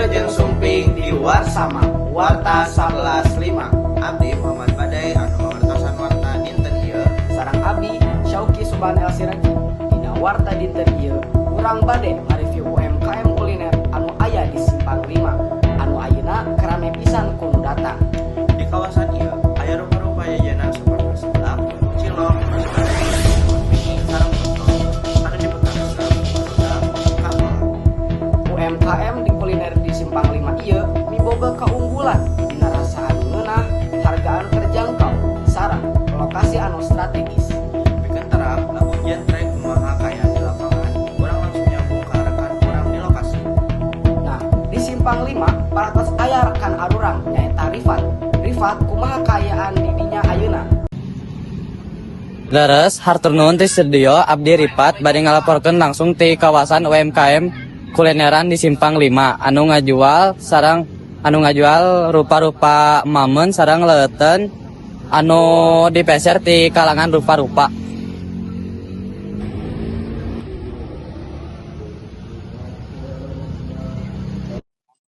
Wilujeng sumping di Warsama, Warta 11.5. Abdi Muhammad Badai anu ngawartosan warta dinten ieu. Sareng abdi Syauki Subhan El Siraji. Dina warta dinten ieu urang bade ngareview UMKM kuliner anu aya di Simpang 5 anu ayeuna rame pisan ku nu datang. Di kawasan ieu aya rupa-rupa jajanan sapertos seblak, cilok, nasi goreng, mie, sareng pentol anu dipesan resep barudak kakola. UMKM di kuliner di Simpang 5 ieu miboga keunggulan dina rasa anu ngeunah, harga anu terjangkau, sareng lokasi anu strategis. Pikeun terang lamun jentre kumaha kaayaan di lapangan, urang langsung nyambung ka rekan urang di lokasi. Nah, di Simpang 5 parantos aya rekan arurang nyaeta Rifat. Rifat, kumaha kaayaan di dinya ayeuna? Leres, hatur nuhun ti studio, abdi Rifat bade ngalaporkeun langsung ti kawasan UMKM kulineran di Simpang 5 anu ngajual sareng anu ngajual rupa-rupa mamen sareng leuteun anu dipeser ti kalangan rupa-rupa.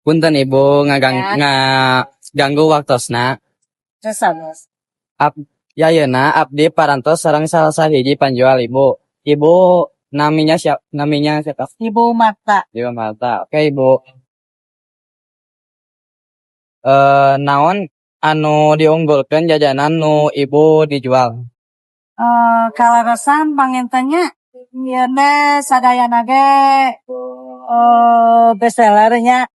Punten Ibu ngaganggu waktosna. Terus. Ya, ayeuna abdi parantos sareng salah sahiji panjual Ibu. Ibu naminya siapa? Naminya siapa? Ibu Marta. Ibu Marta. Oke, Ibu. Naon anu diunggulkeun jajanan nu Ibu dijual? Kaleresan panginten nya ieu teh sadayana ge best seller nya.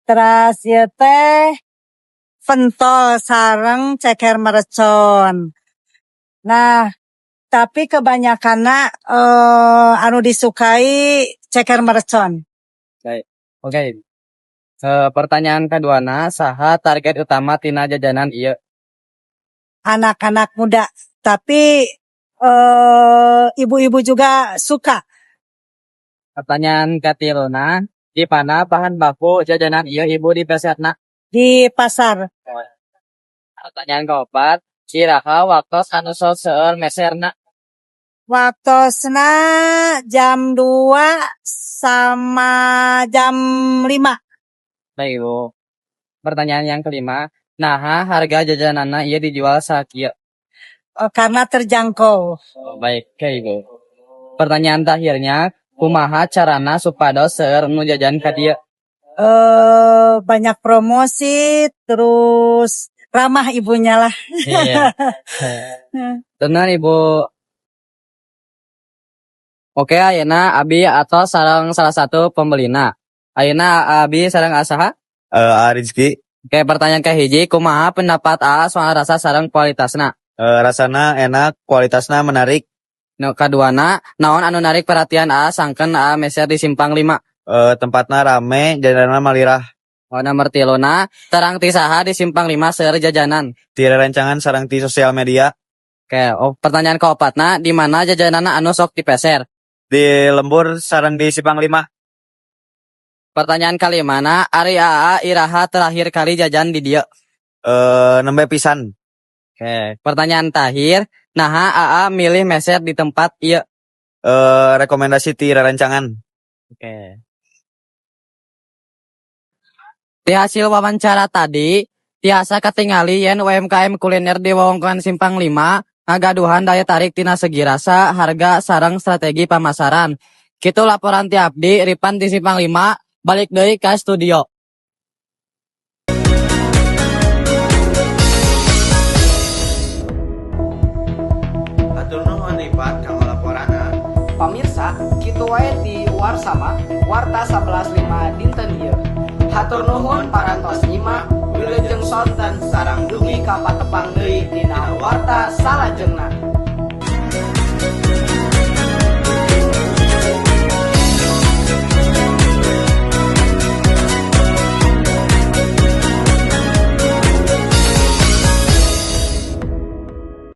Teras ieu teh pentol sareng ceker mercon. Nah, tapi kebanyakanna anu disukai ceker mercon. Baik. Oke. Pertanyaan keduana, saha target utama tina jajanan ieu? Anak-anak muda, tapi ibu-ibu juga suka. Pertanyaan katiluna, di mana bahan baku jajanan ieu Ibu dipeserna? Di pasar. Pertanyaan keempat, iraha waktos anu sok seueur meserna? Waktosna jam 2 sama jam 5. Baik, Ibu. Pertanyaan yang kelima, naha harga jajananna ieu dijual sakieu? Oh, karena terjangkau. Oh, baik, oke Ibu. Pertanyaan terakhirnya, kumaha carana supados seueur nu jajan ka dieu? Banyak promosi, terus ramah ibunya lah. Iya. Benar, Ibu. Oke, ayeuna abi atos sareng salah satu pembelina. Ayeuna abi sareng saha? Rizky. Oke, pertanyaan kahiji, kumaha pendapat Aa soal rasa sareng kualitasna? Rasana enak, kualitasna menarik. Nu kaduana, naon anu narik perhatian Aa sangkan Aa meser di Simpang 5? Tempatna rame, jajananna malirah. Oh, nomor tiluna, terang ti saha di Simpang 5 seueur jajanan? Ti rerencangan sareng ti sosial media. Oke, oh, pertanyaan kaopatna, di mana jajananna anu sok dipeser? Di lembur sareng di Simpang 5. Pertanyaan kalimana, ari Aa iraha terakhir kali jajan di dieu? Nembe pisan. Oke, pertanyaan terakhir, naha Aa milih meser di tempat ieu? Rekomendasi ti rerencangan. Oke. Di hasil wawancara tadi, tiasa katingali yen UMKM kuliner di wewengkon Simpang 5 ngagaduhan daya tarik tina segi rasa, harga, sareng strategi pamasaran. Kitu laporan ti abdi, Ripan di Simpang 5, balik deui ka studio. Hatur nuhun Rifat kanggo laporanna. Pamirsa, kitu wae di Warsama, Warta 11.5 dinten ieu. Hatur nuhun parantos nyimak, wilujeng sonten sareng dugi ka patepang deui dina warta salajengna.